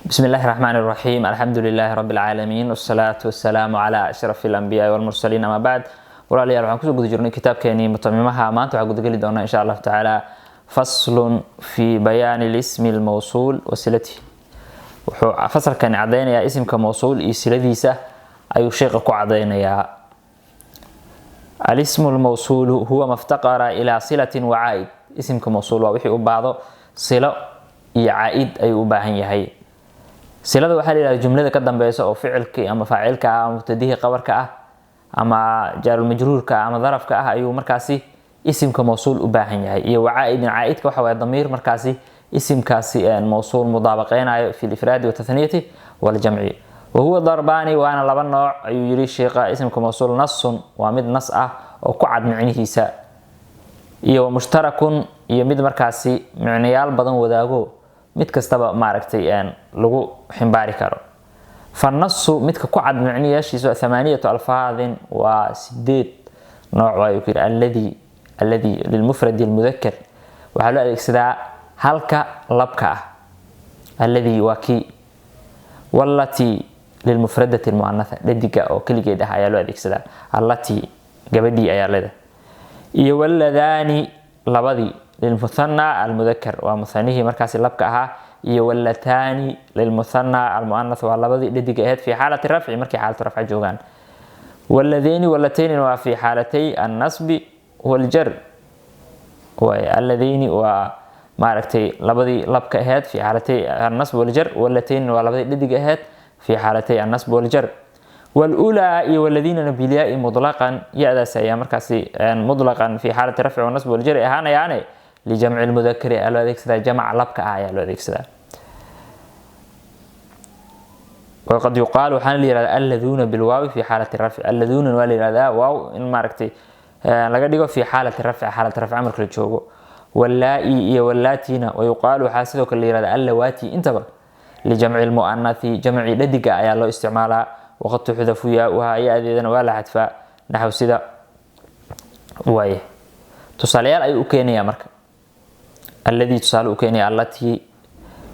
بسم الله الرحمن الرحيم، الحمد لله رب العالمين، والصلاة والسلام على أشرف الأنبياء والمرسلين، أما بعد. Walaalayaal, waxaan kusoo guda jirnay kitaabkeenii mutamimaha. Maanta waxaan gudageli doonaa, insha Allahu tacaala, فصل في بيان الاسم الموصول وصلته. Wuxuu fasalkani cadeynayaa isimka mawsuul iyo siladiisa ayuu sheekha ku cadeynayaa. الاسم الموصول هو ما افتقر إلى صلة وعائد. Isimka mawsuul waa wixii u baahdo silo iyo caa-id ayuu u baahan yahay. Silada waxaa la yihahda jumlada ka dambeysa oo ficilkii ama faacilka ah ama mubtadihii qabarka ah ama jaarulmajruurka ama darafka ah ayuu markaasi isimka mawsuul u baahan yahay. Iyo وعائد, caa-idka waxa waye damiir markaasi isimkaasi mawsuul mudaabaqeynayo في الإفراد والتثنية والجمع. وهو ضربان, waana laba nooc ayuu yiri sheekha isimka mawsuul. نص waa mid nas ah oo ku cad micnihiisa, iyo مشترك, iyo mid markaasi micnayaal badan wadaago, mid kastaba maaragtay lagu ximbaari karo. فالنص, midka ku cad micnayaashiisu, ثمانية ألفاظ, waa sideed nooc ayuu ku yidhi. الذي, الذي للمفرد المذكر, waxaa loo adeegsadaa halka labka ah. الذي waa kii. والتي للمفردة المؤنثة, dhadiga oo keligeed ah ayaa loo adeegsadaa. التي, gabadhii ayaa leedahay. Iyo واللذان, labadii, للمثنى المذكر, waa muhanihii markaasi labka ahaa. Iyo واللتان للمثنى المؤنث, waa labadii dhadiga ahayd, في حالة الرفع, markay xaalatu rafca joogaan. واللذين واللتين waa في حالتي النصب والجر waay. اللذين waa maaragtay labadii labka ahayd في حالتي النصب والجر, واللتين waa labadii dhadiga ahayd في حالتي النصب والجر. والأولى iyo والذين بالياء مطلقا, ya-daas ayaa markaasi مطلقا في حالة الرفع والنصب والجر ahaanayaane, لجمع المذكر ayaa loo adeegsadaa, jamca labka ah ayaa loo adeegsadaa. وقد يقال, waxaana la yihahdaa, الذون بالواو في حالة الرفع. الذون waa la yihahdaa, waaw in maaragtay laga dhigo, في حالة الرفع, xaalata rafca marka la joogo. واللائي iyo واللاتي na ويقال, waxaa sidoo kale la yihahdaa, اللواتي. Intaba لجمع المؤنث, jamci dhadiga ayaa loo isticmaalaa. وقد تحذف ياؤها, ya-deedana waa la xadfaa. Naxw, sida waaye, tusaalayaal ayuu u keenayaa marka. الذي tusaale u keenaya, التي,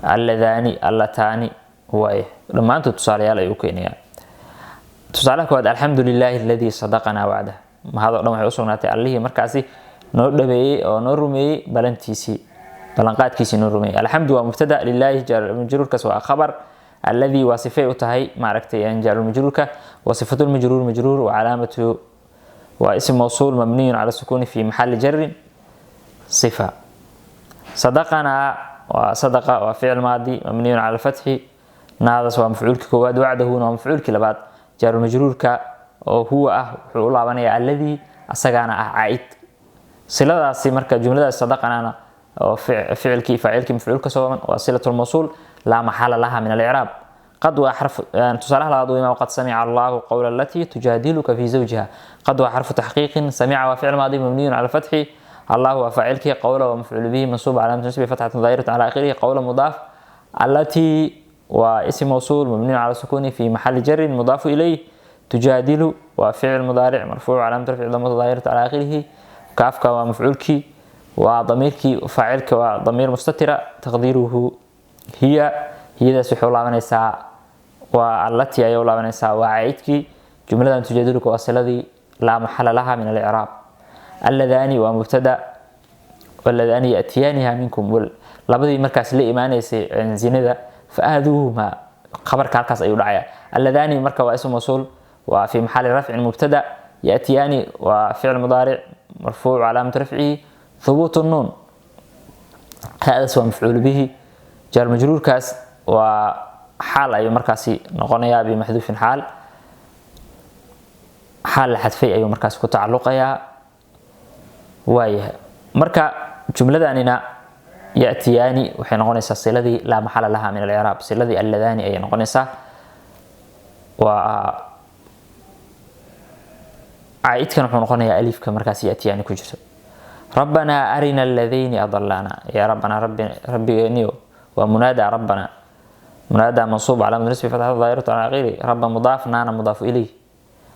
اللذان, اللتان waaye, dhammaantood tusaalayaal ayuu u keenayaa. Tusaalaha koowaad: الحمد لله الذي صدقنا وعده. Mahadoo dhan waxay usugnaatay Allihii markaasi noo dhabeeyey oo noo rumeeyey balantiisii, ballanqaadkiisii noo rumeeyey. الحمد waa mubtada, لله majruurkaas waa khabar, الذي waa sifay u tahay maaragtay jaarulmajruurka, وصفة المجرور مجرور وعلامة, waa اسم موصول مبني على السكون في محل جر صفة. صدقنا waa صدق, waa ficil maadi مبني على الفتح. Naadaas waa mafcuulkii koowaad, وعده na waa mafcuulkii labaad. Jaarulmajruurka oo هو ah wuxuu u laabanayaa الذي, asagaana ah caa-id siladaasi. Marka jumladaas صدقنا na oo ficilkii, faacilkii, mafcuul ka sooban, waa صلة الموصول لا محل لها من الإعراب. قد waa xarf. Tusaalaha labaad weyma: قد سمع الله قول التي تجادلك في زوجها. قد waa حرف تحقيق, سمع waa ficil maadi مبني على الفتح, الله waa faacilkii, قول waa مفعول به منصوب علامة نصبه فتحة ظاهرة على آخره, قول مضاف, التي waa اسم موصول مبني على السكون في محل جر مضاف إليه, تجادل waa ficil مضارع مرفوع علامة رفع ضمة ظاهرة على آخره, kaafka waa mafcuulkii, waa damiirkii faacilka, waa ضمير مستترة تقديره هي. Hiyadaas waxay u laabanaysaa waa التي ayay u laabanaysaa, waa caa'idkii. Jumladan تجادلك waa siladii, لا محل لها من الإعراب. اللذان waa mubtada, واللذان يأتيانها منكم, labadii markaas la imaanaysay zinada, فآذوهما, khabarka halkaas ayuu dhacaya. اللذان marka waa اسم موصول, waa في محل رفع مبتدا, يأتيان waa ficil مضارع مرفوع علامة رفعه ثبوت النون, hadaas waa مفعول به. jaar majruurkaas waa xaal ayuu markaasi noqonayaa, بمحذوف, xaal, xaal la xadfay ayuu markaasi ku tacalluqayaa. Waayahay, marka jumladanina يأتيان waxay noqonaysaa siladii, لا محل لها من الإعراب, siladii اللذان ayay noqonaysaa. Waa caaidkan wuxuu noqonayaa alifka markaas يأتيان ku jirto. ربنا أرنا اللذين أضلانا, يا ربنا, rabbi rabbigeeniyo, waa munaada. ربنا منادى منصوب علامة نصبه فتحة ظاهرة على آخره, رب مضاف, نانا مضاف إليه,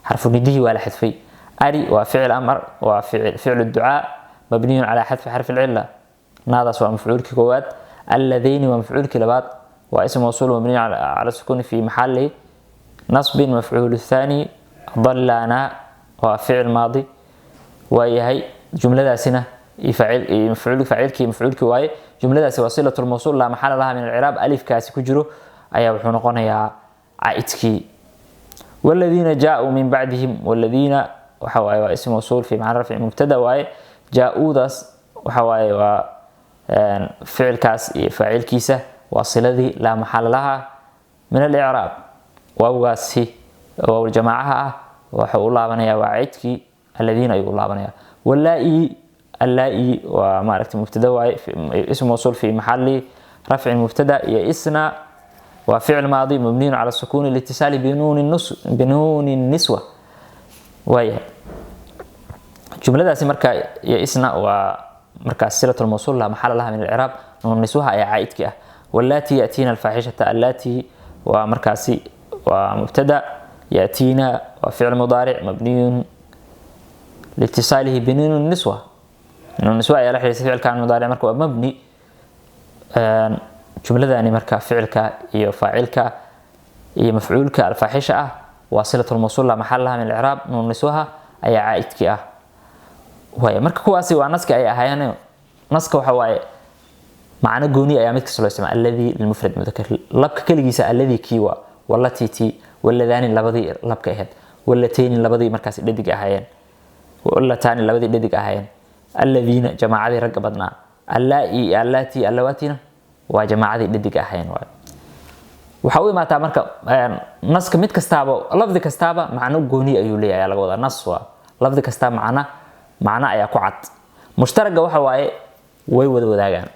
xarfu nidihi waa la xadfay. أر waa ficil amar, waa ficil ducaa مبني على حذف حرف العلة. Naadaas waa mafcuulkii koowaad, اللذين waa mafcuulkii labaad. Waa ism mawsuul mabniy cala sukuuni fi maxali nasbin mafcuul thani. Adallana waa ficil maadi waayahay. Jumladaasina faacilkii mafcuulkii waaye. Jumladaasi waa silatu lmawsuul, laa maxala laha min alciraab. Alifkaasi ku jiro ayaa wuxuu noqonayaa caa'idkii. Waladiina jaa-uu min bacdihim, waladiina waxa waaye waa ism mawsuul fi macna rafci mubtada waaye. Jaa-uudaas waxa waaye waa ficilkaas iyo faacilkiisa, waa siladii, laa maxala laha min alicraab. Waawgaasi waawljamaacaha ah wuxuu u laabanayaa waa caydkii, aladiina ayuu u laabanaya. Walaa-i, allaa-i waa maaragtay mubtada waaye, ism mawsuul fi maxali rafcin mubtada. Iyo isna waa ficil maadi mabniyun cala sukuuni litisaali binuuni niswa waayahay. Jumladaasi marka iyo isna waa markaas silat lmawsuul, laa maxala laha min alciraab. Nuun niswaha ayaa caa'idkii ah. Wallaatii ya'tiina alfaaxishata, allaatii waa markaasi waa mubtada, ya'tiina waa ficil mudaaric mabniyun liitisaalihi binuun niswa. Nuun niswa ayaa la xiriirsa ficilkan mudaaric, marka waa mabni. Jumladani marka ficilka iyo faacilka iyo mafcuulka alfaaxisha ah waa silat lmawsuul, laa maxala laha min alciraab. Nuun niswaha ayaa caa'idkii ah waaya. Marka kuwaasi waa naska ay ahaayeen. Naska waxa waaye macno gooni ayaa mid kasta loo isticmaala. Alladii lilmufrad mudakar, labka keligiisa, alladii kii waa, wallatii tii, waladaani labadii labka ahayd, wallatayni labadii markaasi dhadig ahaayeen, wallataani labadii dhadig ahaayeen, alladiina jamaacadii ragga badnaa, allaa-i iyo allaatii allawaatina waa jamaacadii dhadig ahaayeen waay. Waxaa u imaataa marka naska mid kastaaba, lafdi kastaaba macno gooni ayuu leeyahay ayaa laga wadaa. Nas waa lafdi kastaa macno ayaa ku cad. Mushtaraga waxa waaye way wada wadaagaan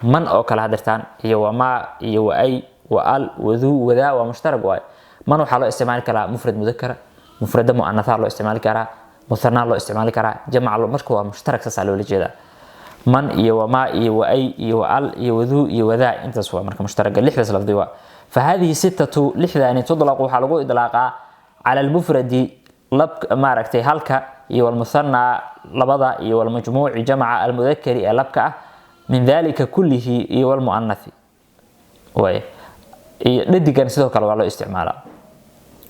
man oo kale hadirtaan iyo wamaa iyo waay waal waduu wadaa waa mushtarag waaye. Man waxaa loo isticmaali karaa mufrad mudakara, mufrada mu'anatha loo isticmaali karaa, muhanaa loo isticmaali karaa, jamca. Marka waa mushtarak, saasaa loola jeedaa. Man iyo wamaa iyo waay iyo waal iyo waduu iyo wadaa, intaas waa marka mushtaraga, lixdaas lafdi waa. Fahadihi sittatu, lixdaani, tudlaqu waxaa lagu idlaaqaa cala almufradi lab maaragtay halka, iyo walmuhanaa labada, iyo walmajmuuci jamca, almudakari ee labka ah, min dalika kullihi, iyo walmu'anathi way, iyo dhadigan sidoo kale waa loo isticmaalaa.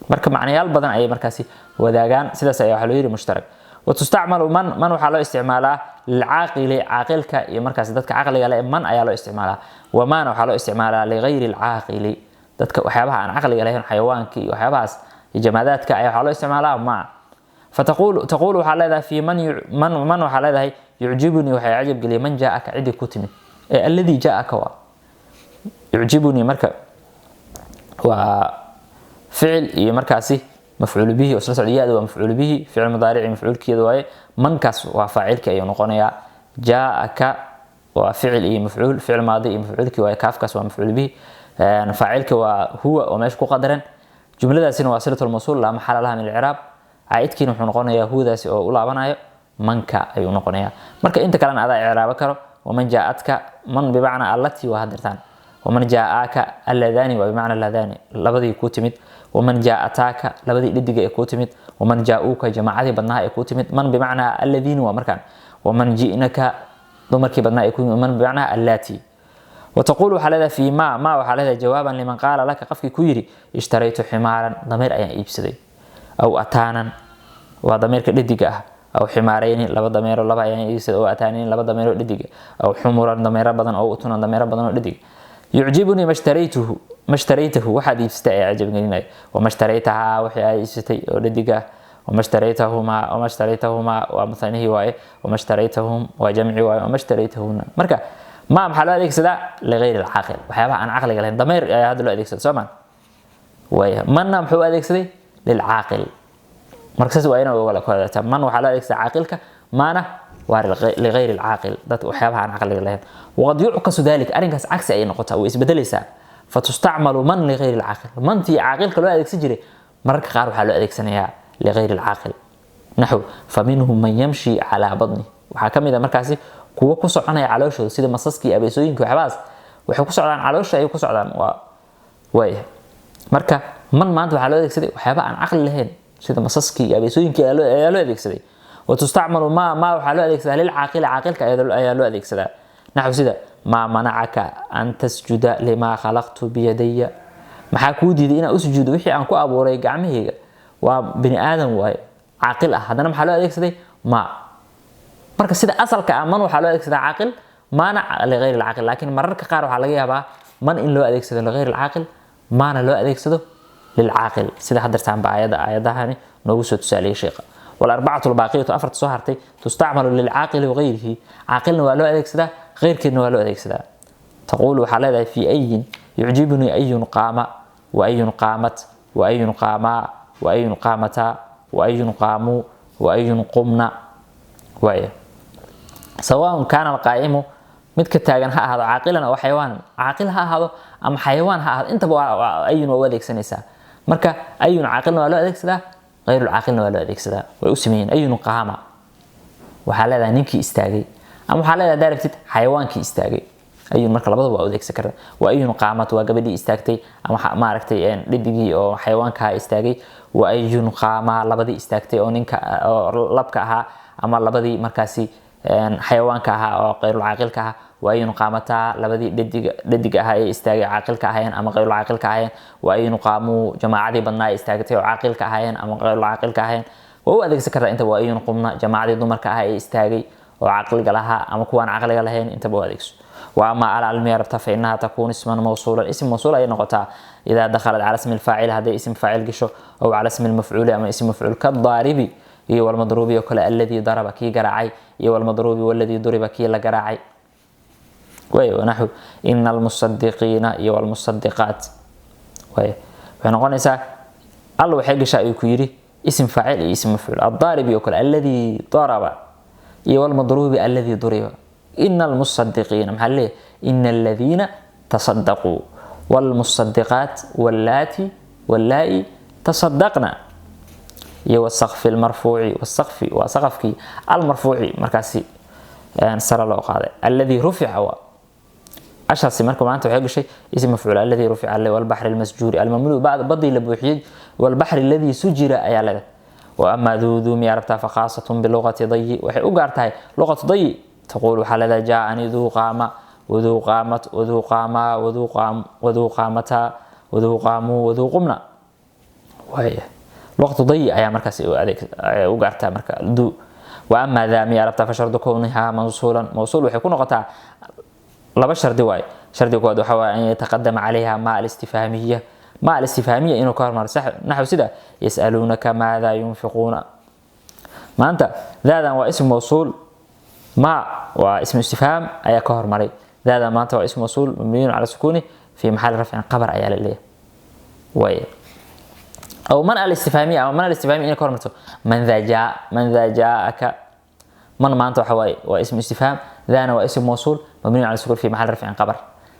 Marka macnayaal badan ayay markaasi wadaagaan, sidaas ayaa waxaa loo yidhi mushtarak. Watustacmalu man, man waxaa loo isticmaalaa lilcaaqili, caaqilka iyo markaasi dadka caqliga leh man ayaa loo isticmaalaa. Wamaana waxaa loo isticmaalaa ligayri alcaaqili, dadka waxyaabaha aan caqliga lahayn, xayawaanka iyo waxyaabahaas iyo jamaadaadka ayaa waxaa loo isticmaalaa ma. Fataqulu, taquulu waxaa leedahay fi man, man, man waxaa leedahay yucjibunii, waxay cajab geliyay, man jaa-aka, cidii ku timid ee alladii jaa-aka waa yucjibunii. Marka waa ficil iyo markaasi mafcuul bihi oo isla socda. Ya-da waa mafcuul bihi, ficil mudaarici mafcuulkeeda waaye. Mankaas waa faacilki ayuu noqonayaa. Jaa-aka waa ficil iyo mafcuul, ficil maadi iyo mafcuulkii waaye. Kaafkaas waa mafcuul bihi, faacilka waa huwa oo meesha ku qadaran. Jumladaasina waa silatul mawsuul, laa maxala laha min alciraab. Caa'idkiina wuxuu noqonayaa huwadaasi oo u laabanayo manka ayuu noqonayaa. Marka inta kalena adaa icraabo karo. Waman jaa-adka, man bimacnaa allatii waa hadirtaan. Waman jaa-aaka, alladani waa bimacna ladani, labadii kuu timid. Waman jaa-ataaka, labadii dhadiga ee kuu timid. Waman jaa-uuka, jamaacadii badnaha ee kuu timid. Man bimacnaa alladiina waa markaan. Waman ji'naka, dumarkii badnaa ee kuu yimid. Man bimacnaa allaatii. Wataquul waxaa leedahay fii ma, ma waxaa leedahay jawaaban liman qaala laka, qofkii ku yidhi ishtaraytu ximaaran, dameer ayaan iibsaday, aw ataanan, waa dameerka dhadiga ah, aw ximaarayni, laba dameero laba ayaan iibsaday, aw ataanayni, laba dameero dhadiga, aw xumuran, dameero badan, aw utunan, dameero badan oo dhadiga. Yucjibunii mashtaraytuhu, mashtaraytahu, waxaad iibsatay ayaa cajab gelinaya. Wamastaraytahaa, wixii aad iibsatay oo dhadiga ah. Wamastaraytahumaa, wamastaraytahumaa waa muhanihii waaye. Wamastaraytahum waa jamci waaye. Wamastaraytahuna. Marka ma maxaa loo adeegsadaa? Ligayri alcaaqil, waxyaabaha aan caqliga lahayn. Dameer ayaa hadda loo adeegsada, soo ma waaya? Manna muxuu u adeegsaday? Lilcaaqil. Marka saas waa inaa ogala ku hadataa. Man waxaa loo adeegsadaa caaqilka, maana waa ligayri alcaaqil, dadka waxyaabaha aan caqliga lahayn. Waqad yuckasu dalik, arrinkaas cagsi ayay noqotaa, way isbedelaysaa. Fatustacmalu man ligayri alcaaqil, mantii caaqilka loo adeegsan jiray mararka qaar waxaa loo adeegsanayaa ligayri alcaaqil. Naxw faminhum man yamshi calaa badni, waxaa ka mid a markaasi kuwo ku soconaya calooshooda, sida masaskii, abeesooyinka, waxyaabahaas waxay ku socdaan caloosha ayay ku socdaan waa waaya. Marka man maanta waxaa loo adeegsaday waxyaaba aan caqli lahayn, sida masaskii iyo abeesooyinkii ayaa loo adeegsaday. Watustacmalu ma, ma waxaa loo adeegsadaa lilcaaqili, caaqilka ayaa loo adeegsadaa. Naxw sida Maa manacaka an tasjuda limaa khalaqtu biyadaya, maxaa kuu diiday inaad u sujuudo wixii aan ku abuuray gacmahayga? Waa bini aadam waaye, caaqil ah, haddana maxaa loo adeegsaday ma? Marka sida asalka ah, man waxaa loo adeegsadaa caaqil, maana ligayr alcaaqil. Laakiin mararka qaar waxaa laga yaabaa man in loo adeegsado ligayr alcaaqil, maana loo adeegsado lilcaaqil, sida haddartaanba aayada aayadahani noogu soo tusaaliyay sheekha. Walarbacatu albaaqiyatu, afarta soo hartay, tustacmalu lilcaaqili wagayrihi, caaqilna waa loo adeegsadaa, keyrkeedna waa loo adeegsadaa. Taquulu, waxaa leedahay, fi ayin yucjibunii ayun qaama, wa ayun qaamat, wa ayun qaamaa, wa ayun qaamataa, wa ayun qaamuu, wa ayun qumna. Waaya, sawaaun kaana alqaa'imu, midka taagan ha ahaado, caaqilan oo xayawaanan, caaqil ha ahaado ama xayawaan ha ahaado, intaba ayun waa u adeegsanaysaa. Marka ayun caaqilna waa loo adeegsadaa, hayrulcaaqilna waa loo adeegsadaa, way u sameeyeen. Ayun qaama waxaa leedahay ninkii istaagay, ama waxaa leedahay haddaa rabtid xayawaankii istaagay. Ayun marka labadaba waa u adeegsan karta. Waa ayun qaamat, waa gabadhii istaagtay ama maaragtay dhidigii oo xayawaanka istaagay. Waa ayun qaamaa, labadii istaagtay oo ninka oo labka ahaa ama labadii markaasi xayawaanka ahaa oo qayrulcaaqilka ahaa. Waa ayun qaamataa, labadii dhadig ahaa ee istaagay, caaqilka ahaayeen ama qayrulcaaqilka ahaayeen. Waa ayun qaamuu, jamaacadii badnaa ee istaagtay oo caaqilka ahaayeen ama qayrulcaaqilka ahaayeen, waa u adeegsan kartaa intaba. Waa ayun qumna, jamaacadii dumarka ahaa ee istaagay oo caqliga lahaa ama kuwaan caqliga lahayn, intaba u adeegso. Wa ama alcalmiya rabta, fa inaha takuunu isman mawsuulan, ism mawsuul ayay noqotaa, idaa dakhalat cala ismi alfaacil, hadday ism faacil gasho, aw cala ismi almafcuuli, ama ism mafcuul, kadaaribi iyo walmadruubi oo kale, alladii daraba, kii garaacay, iyo walmadruubi, waladii duriba, kii la garaacay. Way wanaxu ina almusadiqiina iyo walmusadiqaat. Way waxay noqonaysaa alla waxay gashaa, ayuu ku yidhi, ism faacil iyo ism mafcuul. Addaaribi oo kale, alladii daraba, iyo walmadruubi, alladii duriba. Ina almusadiqiina maxaa leeyahay? Ina aladiina tasadaquu, waalmusadiqaat, wallaati wallaa'i tasadaqna. Iyo wasaqfi almarfuuci, wasaqfi waa saqafkii, almarfuuci markaasi sare loo qaaday, alladii rufica waa ashaasi. Marka maanta waxay gashay ism mafcuul, alladii rufica, walbaxri almasjuuri, almamluu, badii la buuxiyey, walbaxri alladii sujira ayaa leedahay. Wa amaa duuduu miyaa rabtaa, fakhaasatun biluqati dayi, waxay u gaar tahay luqatu dayi. Taquul, waxaa leedahay, jaaanii duu qaama, waduu qaamat, waduu qaamaa, waduu qaamataa, waduu qaamuu, waduu qumna. Waaya, luqatu dayi ayaa markaas u gaartaa marka duu. Wa amaa daa miyaa rabtaa, fashardu kownihaa mawsuulan, mawsuul waxay ku noqotaa laba shardi waaye. Shardiga koowaad waxa waaye an yataqadama calayha ma alistifhaamiya, ma alistifhaamiya inuu ka hormaro, naxw sida yas'aluunaka maadaa yunfiquuna. Maanta daadan waa ism mawsuul, ma waa ismu istifhaam ayaa ka hormaray. Daadan maanta waa ism mawsuul mabniyun cala sukuuni fi maxali rafcin qabar ayaa la leeyahay. Waay, aw man alistifhaamiya, ama man alistifhaamiya inay ka hormarto, man daa jaa, man daa jaa'aka. Man maanta waxa waaye waa ismu istifhaam, daana waa ism mawsuul mabniyu cala sukuun fi maxali rafcin qabar.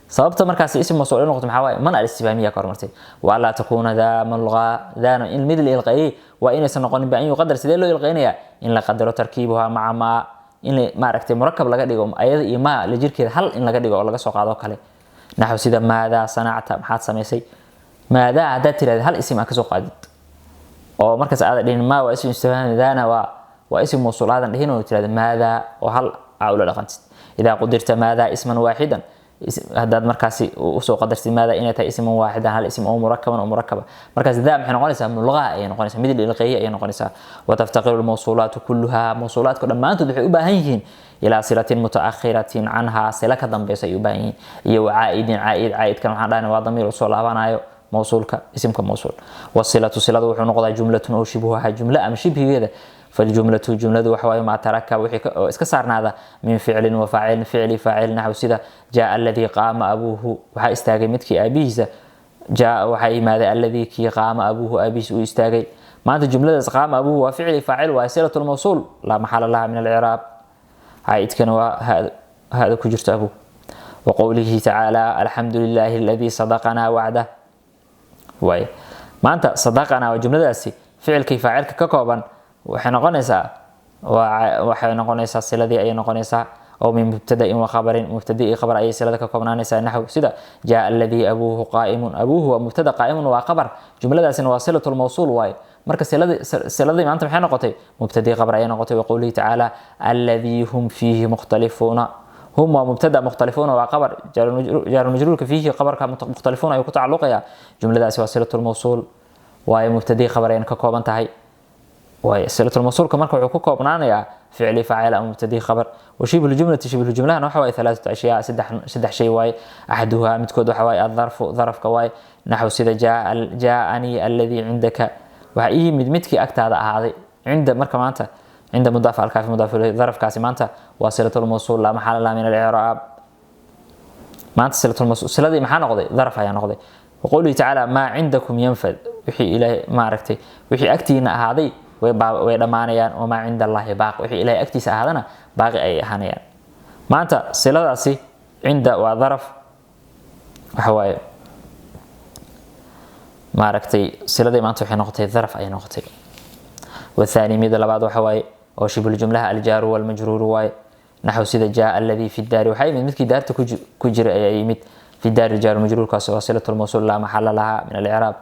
Sababta markaas ism mawsuul noqoto maxaa waaye? Man alistifhaamiya ka hormartay. Wa allaa takuuna daa mulqaa, daana in mid la ilqeeyey waa inaysan noqonin, ba an yuqadar. Sidee loo ilqeynayaa? In la qadaro tarkiibuhaa maca maa, in maaragtay murakab laga dhigo ayada iyo maa la jirkeeda, hal in laga dhigo oo laga soo qaado kale, naxw sida maadaa sanacta, maxaad samaysay. Maadaa haddaad tirahda hal isim aad kasoo qaadid oo markaas aadan dhihin maa waa ism istifhaam, daana waa ism mawsuul aadan dhihin, oo tirahda maadaa oo hal aa ula dhaqantid. Idaa qudirta maadaa isman waaxidan, haddaad markaasi usoo qadartid maadaa inay tahay isman waaxidan, hal ism, oo murakaban, oo murakaba, markaas daa maxay noqonaysaa? Mulqaa ayay noqonaysaa, mid la ilqeeyey ayay noqonaysaa. Wataftaqiru lmawsuulaatu kulluhaa, mawsuulaadku dhammaantood waxay u baahan yihiin ilaa silatin mutaakhiratin canhaa, sila ka dambeysa ay u baahan yihiin, iyo wacaa'idin caa'id. Caa'idkan waxaan dhahna waa damiir usoo laabanayo mawsuulka, isimka mawsuul. Wasilatu, siladu wuxuu noqdaa jumlatun oo shibhuha, jumla ama shibhigeeda. Faljumlatu, jumladu waxa waaye maa taraka, wixii oo iska saarnaada, min ficlin wa faacilin, ficli faacil, naxw sida jaa alladii qaama abuuhu, waxaa istaagay midkii aabihiisa. Jaa, waxaa yimaaday, alladii, kii, qaama abuuhu, aabihiisa uu istaagay. Maanta jumladaas qaama abuuhu waa ficli faacil, waa silatu lmawsuul, laa maxala laha min alciraab. Caa'idkana waa hada ku jirto abuuh. Wa qowlihi tacaala, alxamdu lilaahi aladii sadaqanaa wacdah. Waay, maanta sadaqanaa waa jumladaasi ficilkii faacilka ka kooban, waxay noqonaysaa siladii ayay noqonaysaa. Oo min mubtadain wa khabarin, mubtada iyo khabar ayay silada ka koobnaanaysaa, naxw sida jaa aladii abuuhu qaa'imun. Abuuhu waa mubtada, qaa'imun waa khabar, jumladaasina waa silatu lmawsuul waaye. Marka siladii maanta maxay noqotay? Mubtadii khabar ayay noqotay. Wa qowlihi tacaala, alladii hum fiihi mukhtalifuuna. Hum waa mubtada, mukhtalifuuna waa qabar, jaaru majruurka fiihi qabarka mukhtalifuuna ayuu ku tacalluqayaa. Jumladaasi waa silatul mawsuul waayo mubtadii khabar ayna ka kooban tahay. Waayo silatul mawsuulka marka wuxuu ku koobnaanayaa ficli, faacil ama mubtadii khabar. Wa shibhu jumlati, shibhu jumlahana waxa waaye thalathatu ashyaa, saddex shay waaye. Axaduhaa midkood waxa waaye adharfu, dharafka waaye. Naxw sida jaaanii alladii cindaka, waxaa ii yimid midkii agtaada ahaaday. Cinda marka maanta cinda mudaaf, alkaafi mudaaf ilayhi. Dharafkaasi maanta waa silatul mawsuul, laa maxala laha min al-i'raab. Maanta silatul mawsuul siladii maxaa noqday? Dharaf ayaa noqday. Waqowlihi tacaala maa cindakum yanfad, wixii Ilaahay maaragtay wixii agtiina ahaaday way dhammaanayaan, wamaa cinda Allaahi baaq, wixii Ilaahay agtiisa ahaadana baaqi ayay ahaanayaan. Maanta siladaasi cinda waa daraf, waxa waaye maaragtay siladii maanta waxay noqotay daraf ayay noqotay. Wathaani mida labaad waxa waaye oo shibul jumlaha aljaaru walmajruuru waaye. Naxw sida jaa alladii fi daari, waxaa yimid midkii daarta ku jiray ayaa yimid. Fi daari jaaru majruurkaas waa silatul mawsuul, laa maxala laha min al-i'raab.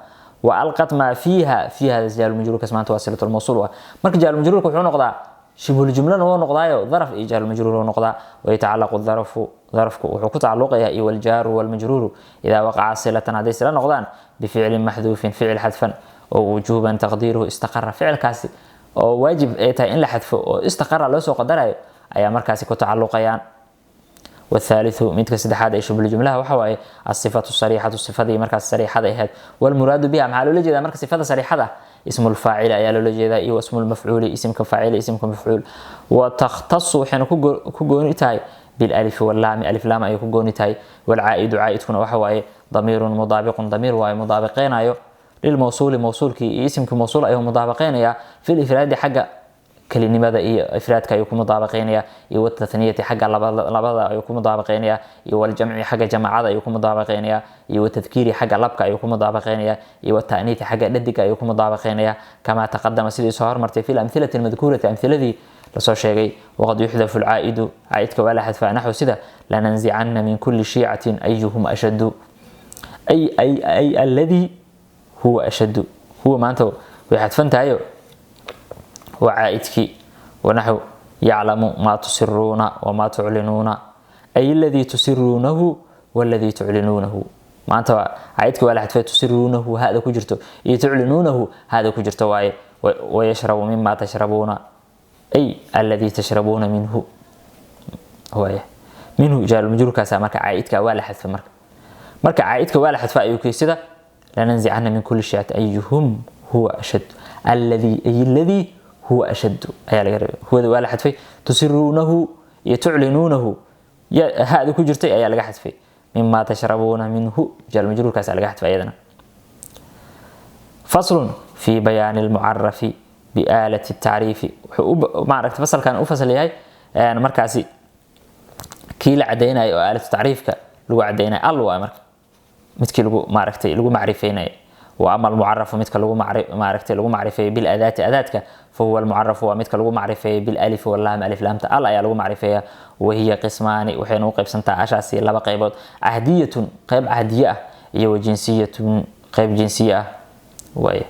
Wa alqat maa fiiha, fiiha jaaru majruurkaas maanta waa silatul mawsuul waa. Marka jaaru majruurka wuxuu noqdaa shibul jumlana wuu noqdaayo daraf iyo jaaru majruur wuu noqdaa. Wayatacallaqu darafu, darafku wuxuu ku tacalluqayaa iyo waljaaru walmajruuru idaa waqaca silatan, hadday sila noqdaan bificlin maxduufin, ficil xadfan oo wujuuban taqdiiruhu istaqara, ficilkaasi oo waajib ay tahay in la xadfo oo istaqara loo soo qadarayo ayaa markaasi ku tacalluqayaan. والثالث midka saddexaad ee shibul jumlaha waxa waaye asifatu sariixatu, sifadii markaas sariixada ahayd. Walmuraadu biha, maxaa loola jeedaa marka sifada sariixada? Ismul faacil ayaa loola jeedaa iyo ismul mafcuuli, isimka faacil, isimka mafcuul. Wa takhtasu waxayna ku gooni tahay bilalifi wallaami, alif laam ayay ku gooni tahay. Walcaa'idu, caa'idkuna waxa waaye damiirun mudaabiqun, damiir waaye mudaabaqeynayo lilmawsuuli, mawsuulkii iyo isimkii mawsuul ayuu mudaabaqeynayaa fil ifraadi, xagga kelinimada iyo ifraadka ayuu ku mudaabaqeynayaa, iyo watathniyati xagga labada ayuu ku mudaabaqeynayaa, iyo waljamci xagga jamaacada ayuu ku mudaabaqeynayaa, iyo watadkiiri xagga labka ayuu ku mudaabaqeynayaa, iyo wata'niiti xagga dhadiga ayuu ku mudaabaqeynayaa, kamaa taqadama sidii soo hormartay fi lamthilati almadkuurati, amhiladii lasoo sheegay. Waqad yuxdafu alcaa'idu, caa'idka waa la xadfaa. Naxw sida lananzicana min kulli shiicatin ayuhum ashaddu, ay alladii huwa ashaddu, huwa maanta way xadfan tahayo waa caa'idkii. Wanaxw yaclamu maa tusiruuna wamaa tuclinuuna, ay aladii tusiruunahu waladii tuclinuunahu. Maanta caa'idka waa la xadfay, tusiruunahu hada ku jirto iyo tuclinuunahu hada ku jirto waaye. Wayashrabu mima tashrabuuna, ay aladii tashrabuuna minhu waaye. Minhu jaalmajruurkaasa marka caa'idka waa la xadfa. Marka caa'idka waa la xadfa ayuu kii sida lananzicana min kulli shiicati ayuhum huwa ashad, alladii ay aladii huwa ashaddu ayaa laga rabay, huwada waa la xadfay. Tusiruunahu iyo tuclinuunahu hada ku jirtay ayaa laga xadfay. Mima tashrabuuna minhu jaalmajruurkaas laga xadfay ayadana. Faslun fi bayaani almucarafi biaalati tacriifi, wuxuu maaragtay fasalkan u fasal yahay markaasi kii la cadaynayo oo aalatu tacriifka lagu cadaynayo al waay, marka midkii lagu maaragtay lagu macrifeynayo. Wa ama almucarafu midka lagu maaragtay lagu macrifeeyo biladaati, adaadka, fahuwa almucarafu waa midka lagu macrifeeyo bilalifi wallaam, alif laamta al ayaa lagu macrifeeyaa. Wahiya qismaani, waxayna u qaybsantaa ashaasi laba qaybood: cahdiyatun, qayb cahdiye ah, iyo wajinsiyatun, qayb jinsiye ah waaye.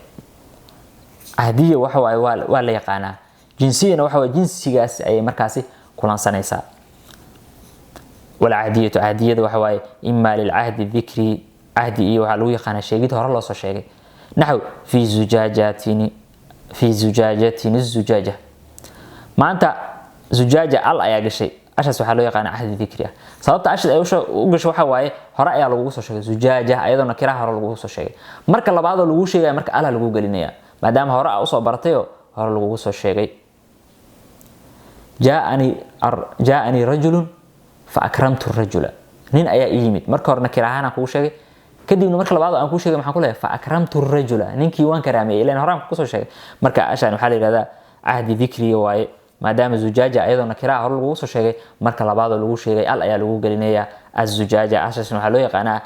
Cahdiya waxa waaye waa la yaqaanaa, jinsiyana waxa waaye jinsigaas ayay markaasi kulansanaysaa. Walcahdiyatu, cahdiyada waxa waaye ima lilcahdi dikri, cahdi iyo waxaa lagu yaqaanaa sheegid hore loo soo sheegay. Naxw fi zujaajatini, fi zujaajatin zujaaja. Maanta zujaaja al ayaa gashay, ashaas waxaa loo yaqaanaa cahdi dikri ah. Sababta ashad ay u gasho waxa waaye hore ayaa lagugu soo sheegay zujaaja, ayadoo nakiraha hore lagugu soo sheegay. Marka labaadoo lagu sheegaya marka ala lagu gelinaya maadaama hore aa usoo baratayoo hore lagugu soo sheegay. Jaaanii rajulun fa akramtu rajula, nin ayaa ii yimid. Marka hore nakira ahaan aan kugu sheegay, kadibna marka labaad aan kuu sheegay maxaan ku leeyahay? Fa akramtu rajula, ninkii waan karaameeyey, ilaan horaan kusoo sheegay. Marka ashaan waxaa la yidhahdaa cahdi dikriga waaye, maadaama zujaaja ayadoo nakiraha hore lagugu soo sheegay, marka labaadoo lagu sheegay al ayaa lagu gelinayaa azujaaja. Ashaasna waxaa loo yaqaanaa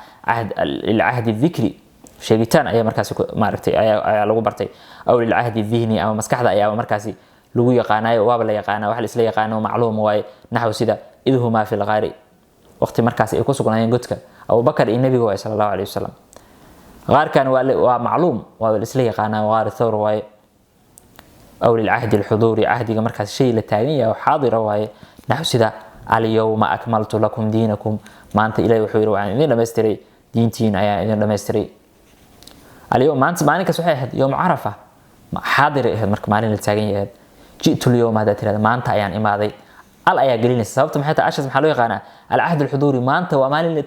lilcahdi dikri, sheegitaan ayaa markaasi maaragtay ayaa lagu bartay, aw lilcahdi dihni, ama maskaxda ayaaba markaasi lagu yaqaanayo, waaba la yaqaanaa, wax la isla yaqaano macluum waaye. Naxw sida id humaa fi lqaari, waqti markaasi ay ku sugnaayeen godka, Abubakar iyo nebiga waaye sala Allahu alayhi wasalam. Qaarkan waa macluum, waa la isla yaqaanaa, qaar thawr waaye. Aw lilcahdi alxuduuri, cahdiga markaas shay la taagan yahay oo xaadira waaye. Naxw sida Alyawma akmaltu lakum diinakum, maanta Ilahi wuxuu yidhi waxaan idin dhamaystiray diintiin, ayaan idin dhamaystiray. Alyawm, maanta, maalinkaas waxay ahayd yowm Carafa, xaadiray ahayd, marka maalin la taagan yahay. Ji'tu lyawma haddaad tirahda, maanta ayaan imaaday, al ayaa gelinaysa. Sababta maxay tahay? Ashaas maxaa loo yaqaanaa? Alcahd alxuduuri. Maanta waa maalin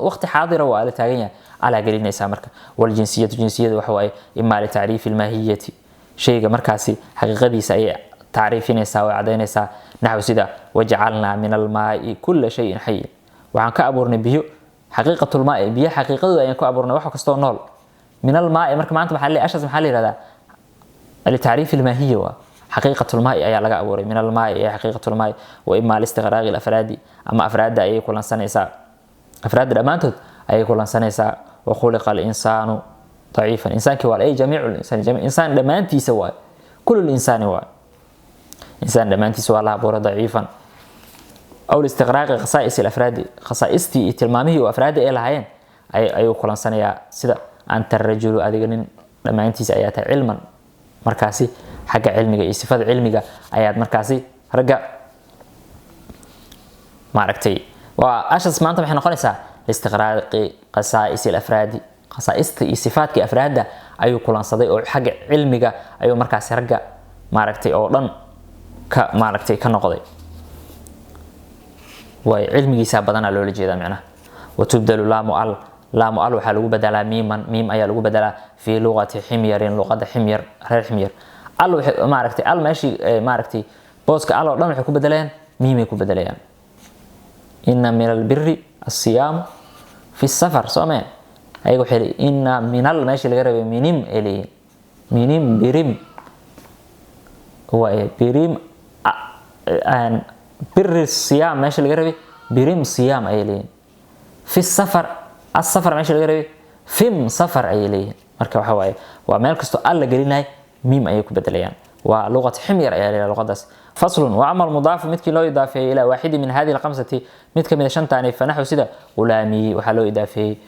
waqti xaadira, waa la taagan yahay, alaa gelinaysaa. Marka waljinsiyatu, jinsiyadu waxa waaye imaa litacriifi almaahiyati, shayga markaasi xaqiiqadiisa ayay tacriifinaysaa oo cadaynaysaa. Naxw sida wajacalnaa min almaai kula shayin xayin, waxaan ka abuurnay biyo, xaqiiqatulmaai, biyo xaqiiqadooda ayaan ku abuurnay wax kastoo nool. Min almaai, marka maanta maxaa ashaas maxaa la yihahdaa? Litacriifi almaahiya, waa xaqiiqatulmaai ayaa laga abuuray. Min almaai ee xaqiiqatulmaai. Wa imaa listiqraaqi alafraadi, ama afraadda ayay kulansanaysaa, afraadda dhammaantood ayay kulansanaysaa. Wa khuliqa alinsaanu daciifan, insaankii waa ay jamiicu linsaan, insaan dhammaantiisa waay, kullu linsaani waay, insaan dhammaantiisa waa la abuuray daciifan. Aw listiqraaqi khasaa'is alafraadi, khasaa'istii iyo tilmaamihii oo afraadda ay lahaayeen ayuu kulansanayaa. Sida anta rajulu, adiga nin dhammaantiisa ayaa tahay, cilman, markaasi xagga cilmiga iyo sifada cilmiga ayaad markaasi ragga maaragtay. Waa ashas maanta waxay noqonaysaa listiqraaqi khasaa'is alafraadi, khasaa'ista iyo sifaadkii afraadda ayuu kulansaday oo xagga cilmiga ayuu markaasi ragga maaragtay oo dhan ka maaragtay ka noqday, waay cilmigiisaa badanaa loola jeedaa micnaha. Watubdalu laamu al, laamu al waxaa lagu bedelaa miiman, miim ayaa lagu bedelaa fii luqati Ximyarin, luqada Ximyar, reer Ximyar. Al waxay maaragtay al meeshii maaragtay booska al oo dhan waxay ku bedelayaan miimay ku bedelayaan. Ina min albiri asiyaamu fi safar, soo meen ayaga waxay leeyihin ina minal, meeshii laga rabay minim ay leeyihin, minim birim waaye, birim biri siyaam meesha laga rabay birim siyaam ayay leeyihin. Fi safar, asafar meesha laga rabay fim safar ayay leeyihin. Marka waxa waaye waa meel kastoo al la gelinayo miim ayay ku bedelayaan. Waa luqat Ximyar ayaa la yidhaha luqadaas. Faslun. Wa ama almudaafu, midkii loo idaafeeyey, ilaa waaxidi min hadihi alkhamsati, mid kamid a shantaani, fanaxu sida ghulaamii, waxaa loo idaafeeyey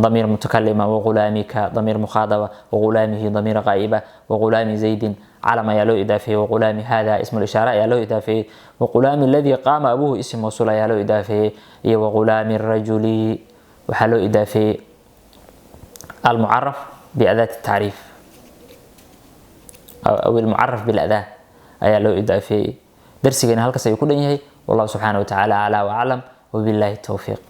damiir mutakalima, wagulaamika damiir mukhaadaba, wagulaamihi damiir qaa'iba, wagulaami Zaydin calam ayaa loo idaafeeyey, wagulaami hada ismu lishaara ayaa loo idaafeeyey, wagulaami aladii qaama abuuhu ism mawsuul ayaa loo idaafeeyey, iyo wagulaami rajuli waxaa loo idaafeeyey almucaraf biadaati tacriif aw almucaraf biladaa ayaa loo idaafeeyey. Darsigeena halkaas ayuu ku dhan yahay. Wallahu subxaana wa tacaala aclaa waclam, wabillahi towfiiq.